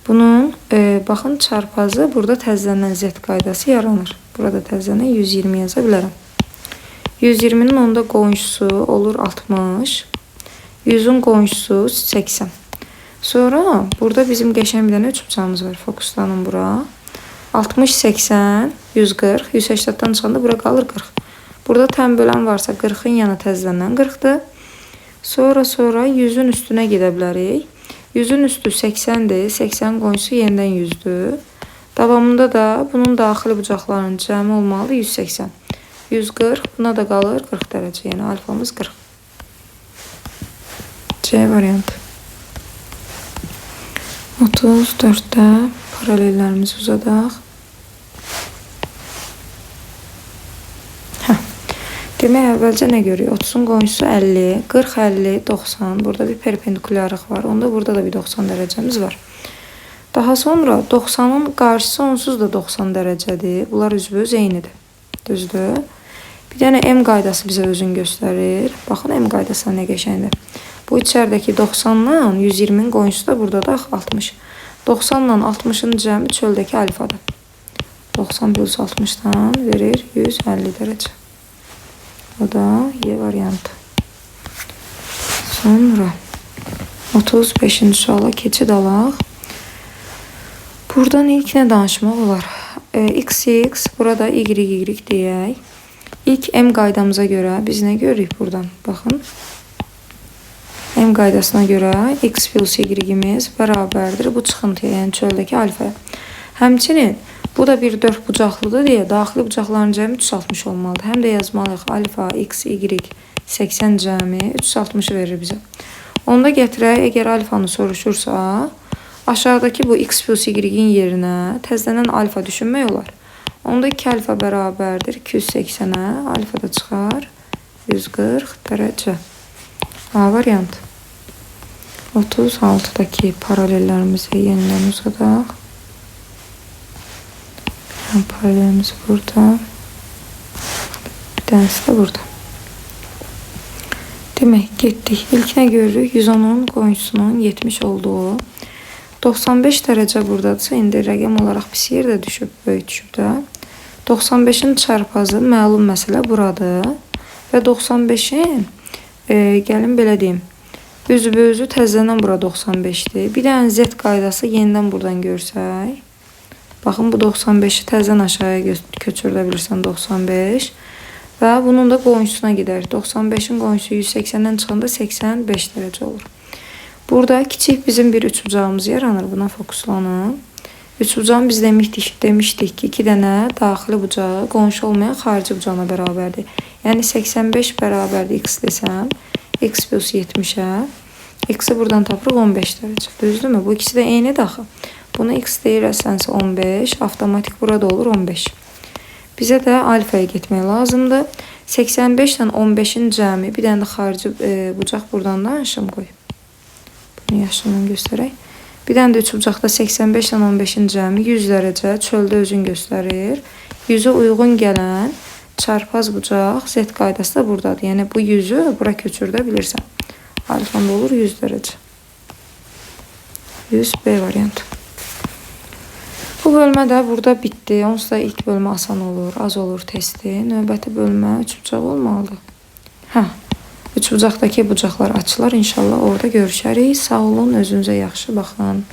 bunun baxın çarpazı burada təzələnən Z qaydası yaranır. Burada təzələnən 120 yaza bilərəm. 120-nin onda qonşusu olur 60. 100-ün qonşusu 80. Sonra burada bizim qəşəng bir dənə üçbucağımız var. Fokuslanın bura. 60, 80, 140. 180-dan çıxanda bura qalır 40. Burada tən bölən varsa 40-ın yanı təzələnən 40-dır. Sonra 100-ün üstünə gedə bilərik. 100-ün üstü 80-dir. 80-in qonşusu yenidən 100-dür. Davamında da bunun daxili bucaqlarının cəmi olmalıdır 180. 140, buna da qalır 40 dərəcə. Yəni alfamız 40. C variantı. 34-də paralellərimizi uzadaq. Demək, əvvəlcə nə görürük? 30-un qonşusu 50, 40, 50, 90. Burada bir perpendikulyarlıq var. Onda burada da bir 90 dərəcəmiz var. Daha sonra 90-ın qarşısı onsuz da 90 dərəcədir. Bunlar üzbəüz eynidir. Düzdür? Bir dənə M qaydası bizə özünü göstərir. Baxın, M qaydası nə qəşəngdir. Bu içəridəki 90-la 120-nin qonşusu da burada da 60. 90-la 60-ın cəmi çöldəki alfadır. 90 plus 60-dan verir 150 dərəcə. O da Y variantı. Sonra 35-ci suala keçid alaq. Buradan ilk nə danışmaq olar? X, X, burada Y, Y deyək. İlk M qaydamıza görə biz nə görürük buradan? Baxın. M qaydasına görə X plus Y-imiz bərabərdir bu çıxıntıya, yəni çöldəki alfaya. Həmçinin bu da bir dörd bucaqlıdır deyə daxili bucaqların cəmi 360 olmalıdır. Həm də yazmalıyıq alfa, X, Y 80 cəmi 360 verir bizə. Onda gətirək, əgər alfanı soruşursa, aşağıdakı bu X plus Y-in yerinə təzələnən alfa düşünmək olar. Onda 2 alfa bərabərdir 280-ə, alfa da çıxar 140 dərəcə. A variantı. 36-dakı paralellərimizi yenidən uzadaq. Bir paralelimiz burada. Bir dənəsi də burada. Demək, getdik. İlk nə görürük? 110-un qonşusunun 70 olduğu. 95 dərəcə buradadırsa, indi rəqəm olaraq pis yerdə düşüb, böyük düşüb də. 95-in çarpazı məlum məsələ buradır. Və 95-in, gəlin belə deyim, üzbəüzü təzələnən bura 95-dir. Bir dənə Z qaydası yenidən buradan görsək. Baxın, bu 95-i təzən aşağıya köçürdə bilirsən 95. Və bunun da qonşusuna gedər. 95-in qonşusu 180-dən çıxanda 85 dərəcə olur. Burada kiçik bizim bir üçbucağımız yaranır. Buna fokuslanın. Üçbucağın biz demişdik ki, 2 dənə daxili bucağı qonşu olmayan xarici bucağına bərabərdir. Yəni 85 bərabərdir x desəm, x plus 70-ə, x-i buradan tapırıq 15 dərəcə. Düzdürmü? Bu ikisi də eynidir axı. Bunu x deyirəsənsə 15, avtomatik burada olur 15. Bizə də alfaya getmək lazımdır. 85 ilə 15-in cəmi, bir dənə də xarici bucaq buradan danışım qoy. Bunu yaşından göstərək. Bir dənə də üçbucaqda 85 ilə 15-in cəmi 100 dərəcə çöldə özün göstərir. 100-ə uyğun gələn çarpaz bucaq Z qaydası da buradadır. Yəni bu 100-ü bura köçürdə bilirsən. Alfanda olur 100 dərəcə. 100 B variantı. Bu bölmə də burada bitdi. Onsuz da ilk bölmə asan olur, az olur testi. Növbəti bölmə üçbucaq olmalıdır. Hə. Üçbucaqdakı bucaqlar açılar. İnşallah orada görüşərik. Sağ olun, özünüzə yaxşı baxın.